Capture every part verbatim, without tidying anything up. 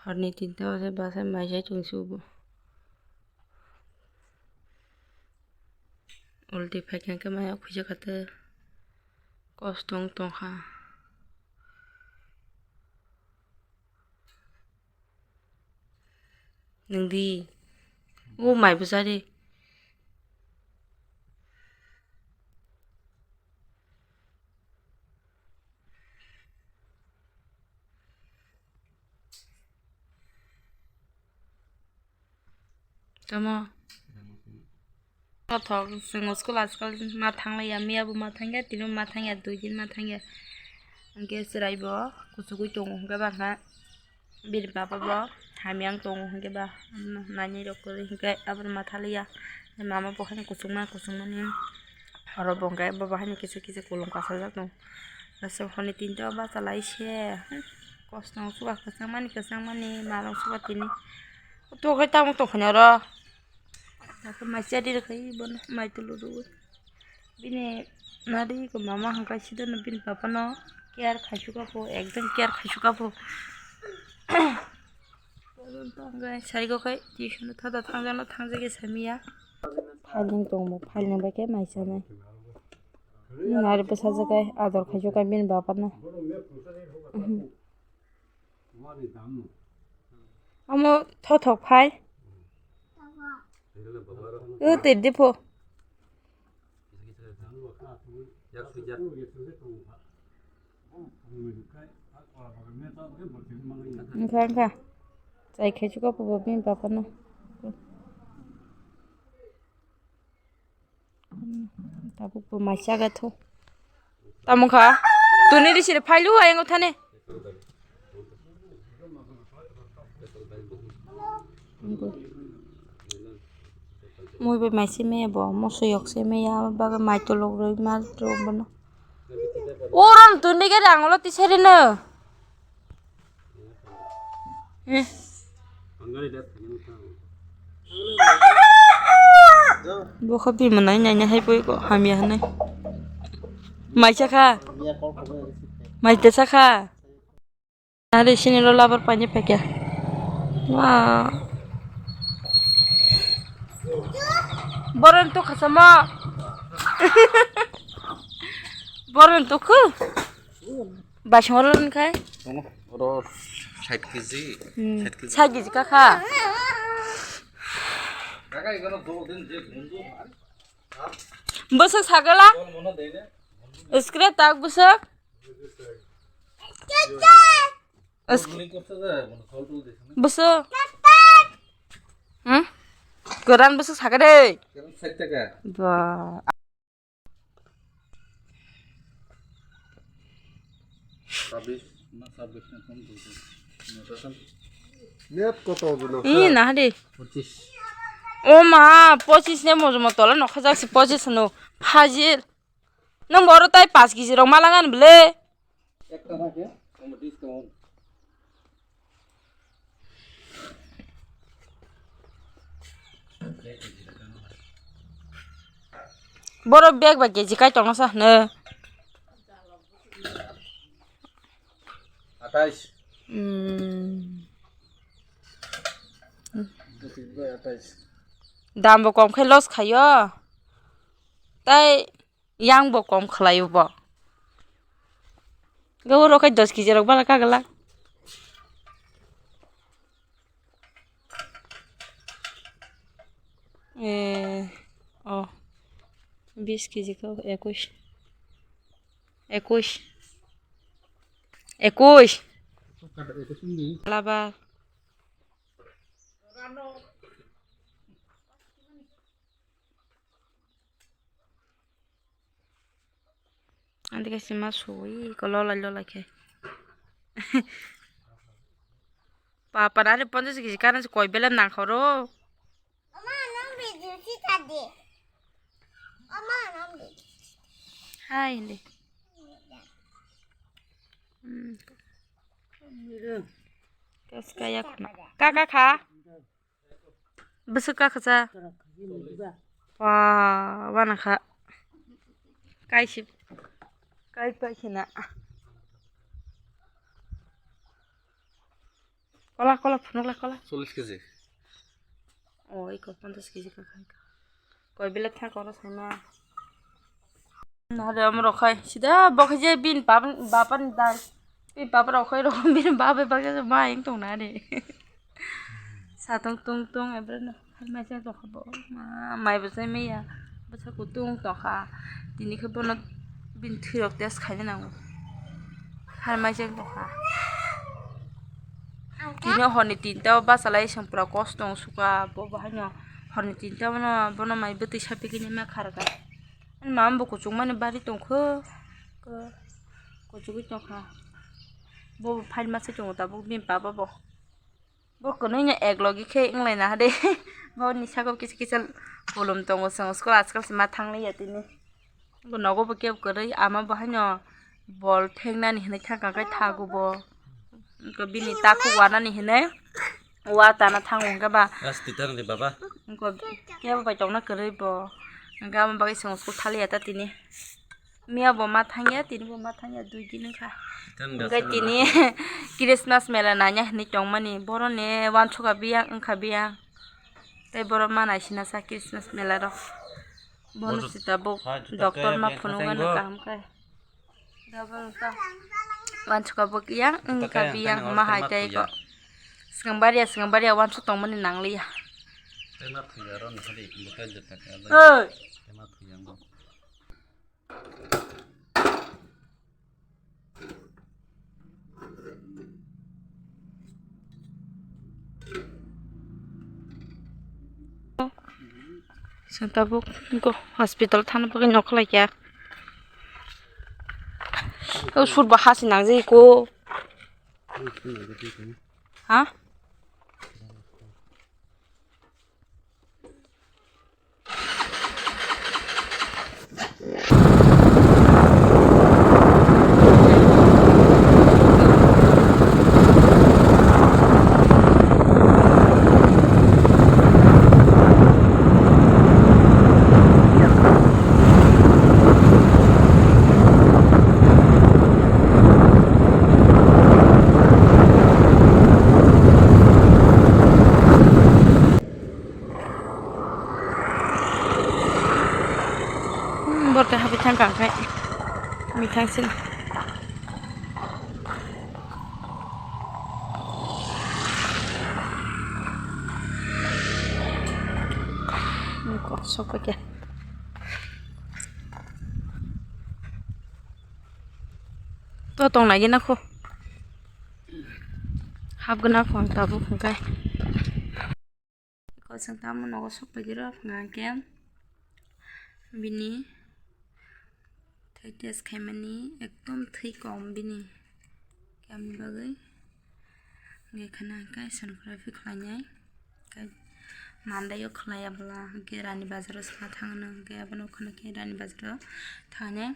Horni tinta o se basa mai sai tong se bo. Ulti phai khe maya khuisa kha te kosto wng tong kha. Nwng di. O mai bwsa di. Tamo. Kothok, chwng school ajkal ma thanglaiya, miyabo ma thangya, tini ma thangya, dui din ma thangya. Hwnkhe chwraibo kuchugui tongo, hwnkhe bangkha bini baba bo hamya wng tongo, hwnkhe ba nainai rok kwrwi, hwnkhe aboni ma thangliya. Mama bo haino kuchukma, kuchukmani oro bo hwnkhe bobo haino kisu kisu kolom kasajak tongo. Aswk horni tinta o bachalaise, kosto wng suka kwchangmani, kwchangmani, ma rok suka tini. Tokhai tamo tongkha oro. Dakhe mai chari rwkha bono, mai tulu rwui. Bini nari ko mama hwnkha sidono bini papa no care khaisukha po, ekdom care khaisukha po. Sari ko khai tuition thada thangjak no thangjak ya samiya. Phaileng tongo, phaileng bai khe mai chanai. Nari bwsajwk kai ador khaisukha bini bapa no. Omo thothok phai. O twi di pho. Wngkha, wngkha. Chai khaisukha pho bo bini bapa no. Tabuk bo mai chaga tho. Tamo kha? Tuni ri siri phailu ayang thane. Mui bai mai se me bo, moso yok se me ya, baga mai tolok roi ma rok bono. Orom tuni ge rang lo tisari no. Eh. Bo kha bini mwnai naina hai poi ko hamya hwnwi. Mai cha kha? Mai ta cha kha? Are sini lo labar pani pekya. Wah. Boron to khasama. Boron to khu. Basing oro wng khai? Oro sait kg. Hmm. Sait kg. Sait kg kha kha. Bwswk sagala? Skre tak bwswk? Sk- Bwswk? Hmm? Kwran bwswk sagade? Ba. Net koto obo no? Ih, naha de. Pochis. O ma, pochis ne mojo moto la nokha jak si pochis no. Phajil. Nang boro tai paanch kg rok malangan bele. Ekta na khe? Omo discount. Borok bag bai keji kai tongma sa hwno. Atais. Hmm. Atais. Dam bo kom khai loss khaio. Tai Yang bo kom khlai o bo. Gabo rok kai dos kg rok bala kagala. Eh, oh. Bis kg ko ekush. Ekush. Ekush. Laba. Andi kaisa ma sui ko lolai lolai khe. Papa nani ponchash kg kana se koi bela nang khoro. Ama nang video si tadi. Ama nang video. Hai hindi. Hmm. Kas kaya khna. Kaka kha. Bwswk kakha cha? Wa, wana kha. Kaisi, kai paisina. Kola, kola, phunukla, kola. Chollish kg. O, iko ponchash kg ka khai ka. Koi belai thang kono sangna. Nahare amrok khai sida bo khai je bin bap-, bapan dai. Bin bap rok khai rok bin bap bai bagja ma eng tong nahare. Satong tung tung ebreno. Mai chang tongkha bo. Ma, mai bo chai maya. Bwsa kutung tongkha. Tini khe bono bini thwi rok test khaina nango. Har mai chang tongkha. Tini horni tinta o bachalai song pura kosto wng suka. Bo bo haino horni tinta bono, bono mai bwtwi sapikini ma kharka. Ani mama bo kuchuk mani bari tongkho. Ko-, kuchugwi tongkha. Bo bo phaima se tongo tabuk bini baba bo. Bo kwnwi no ek logi khe wng laina hade. Bo ni saka kisa kisa kolom tongo, chwng school ajkal se ma thang liya tini. Bo nogo bo kebo kwrwi, ama bo haino bol thengnani hinwi thangkha khe thago bo. Wngkha bini takhuk wanani hinwi wa tana thango hwnkhe ba. Asti tang de baba. Wngkha kebo bai tongna kwrwi bo. Hwnkhe amo bagwi chwng school thaliya ta tini. Miya bo ma thangya, tini bo ma thangya, dui din wngkha. Hwnkhe tini Christmas mela nanya hinwi tongmani, boroni uansukha biyang, wngkha biyang. Tei borok ma naisina sa Christmas mela rok. Bono sita bo doctor ma phunukgano kaham khe. Uansukha bo yang, wngkha biyang, ma hai tei ko. Swkang bariya, swkang bariya uansuk tongmani nangliya. Oi. Chwng tabuk go hospital thana bagwi nokhlai kha. O sur bo hasi nangjagwi ko. Ha? Hmm, borte habi thangka khe mithang sin. Hmm, kok sok paikha. To tong nai gina kho. Hap gina kho ang tabuk hwnkhe. Ko chwng tamo nogo sok paidi rw hwnkha hwnkhe bini thwi test khaimani ekdom thwi kom bini. Khe aboni bagwi hwnkhe khana hwnkhe sonography khlainai. Hwnkhe Monday o khlaiya bwla hwnkhe Rani Bazar o sna thangno hwnkhe abono khana khe Rani Bazar o thangnai.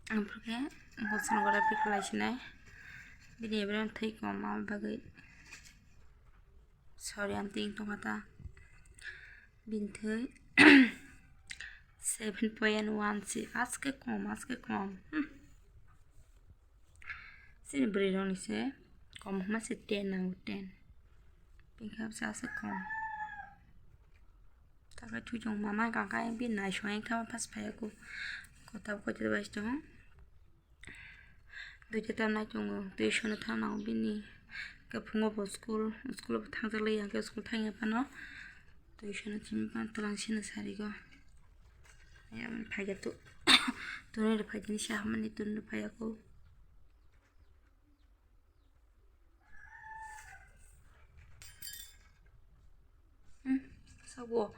Aphuru khe bo sonography khlai sinai bini ebra thwi kom aboni bagwi. Sorry, ang ting tongkha ta. Bini thwi seven point one si, aske kom, aske kom. Hmm. Chini bwrwi rokni se kom hwnma se ten nango, ten. Bini khe aske kom. Takai thujong mama kangkha bini naisong kha pas phaiya ko. Kota kota bai tong. Duita ta nai tongo, tuition o thang nango bini. Khe phungo bo school, school o bo thangjak liya, hwnkhe school thangya phano tuition o chini phano twlang sino sarigo. Ayang phai khe tu, tuni rw phai tini sa hamani tuni rw phai ya ko. Hmm, sabo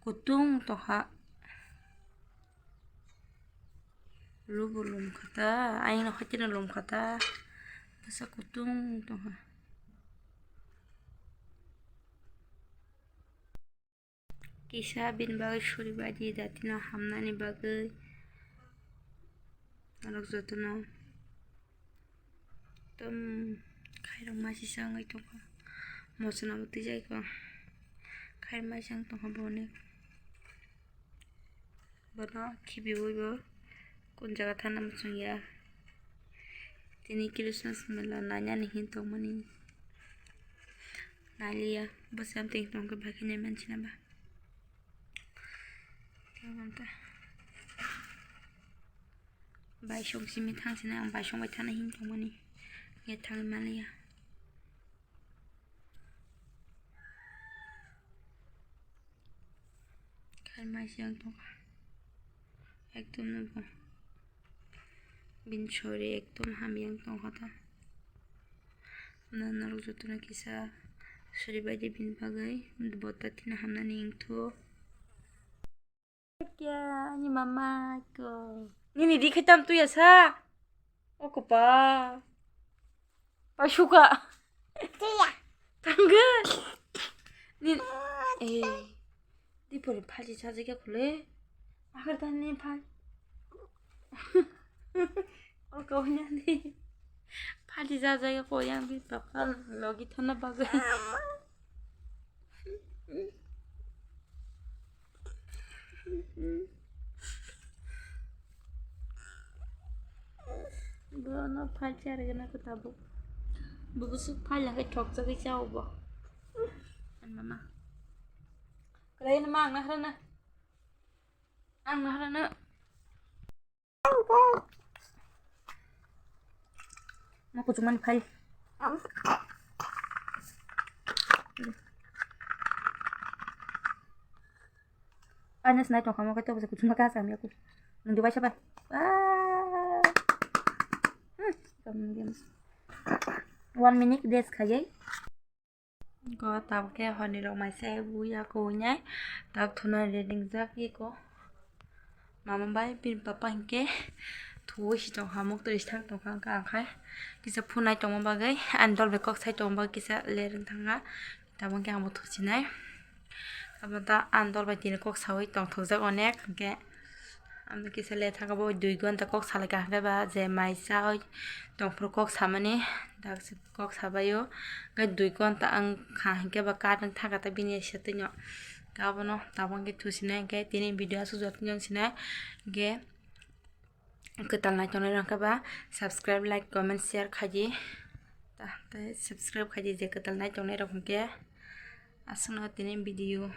kutung tongkha. Lubu lum kha ta, ayang no hati no lum kha ta. Bwsa kutung tongkha. Kisa bini bagwi suri baidi datino hamnani bagwi norok jotono ekdom khairok masi se wngwi tongkha. Mochwlamo twijai kha, khairok masi wng tongkha bo onek. Bono khibiwi bo kun jaga thana muchungya. Tini Christmas mela nainani hin tongmani. Naliya, bo something tongkhe bai khe nai manchina ba. Tabang ta. Bai song simi thangsina, ang bai song bai thana hin tongmani. Ye thang maliya. Khai mai siyang tongkha. Ekdom no bo. Bini sori ekdom hamyang tongkha ta. Na norok jotono kisa sori bai di bini bagwi. Bo ta thina hamnani wngthu. Kya ani mama ko. Nini di khaitam tuya sa. O kopa. Pasuka. Tuya. Tangga. Ni. Eh. Di pori phalchi sajai kya khule. Akhir dan ni phal. O kau ni. Phalchi sajai kya ko yang bi papa logi thana bagwi. Bono phai charigana ko tabuk. Bo bwswk phai la khe thokjagwi chao bo. Mama. Kwlai no ma ang naharana. Ang naharana. Ma kuchuk mani phai. Ani snai tongkha mo khe to kuchuk ma ka sa mi aku. Nung dubai sabai. Ah. Hmm, kam game. One minute rest khayai. Go tabuk khe horni rok maisa buya kuinai. Tabuk thuna ready wngjak iko. Mama bai bini papa hinkhe thuwi si tongkha, muk twi thang tongkha, hwnkhe ang khai kisa phunai tongma bagwi ani dol bai kok sai tongma bagwi kisa lereng thangkha. Tabuk khe ang bo thusinai. Abo ta ani dol bai tini kok saui tongthokjak onek, hwnkhe ang kisa le thangkha bo dui gonta kok salai kaham khe ba je mai chaui tongphuru kok samani dak se kok sabaio. Hwnkhe dui gonta wngkha hinkhe ba kat wng thangkha ta bini se twino. Abono tabuk khe thusinai hinkhe tini video aswk joto wng sinai hinkhe. Kwtal nai tongnai rok khe ba subscribe, like, comment, share khaidi. Ta, tei subscribe khaidi je kwtal nai tongnai rok hwnkhe. Aswkno tini video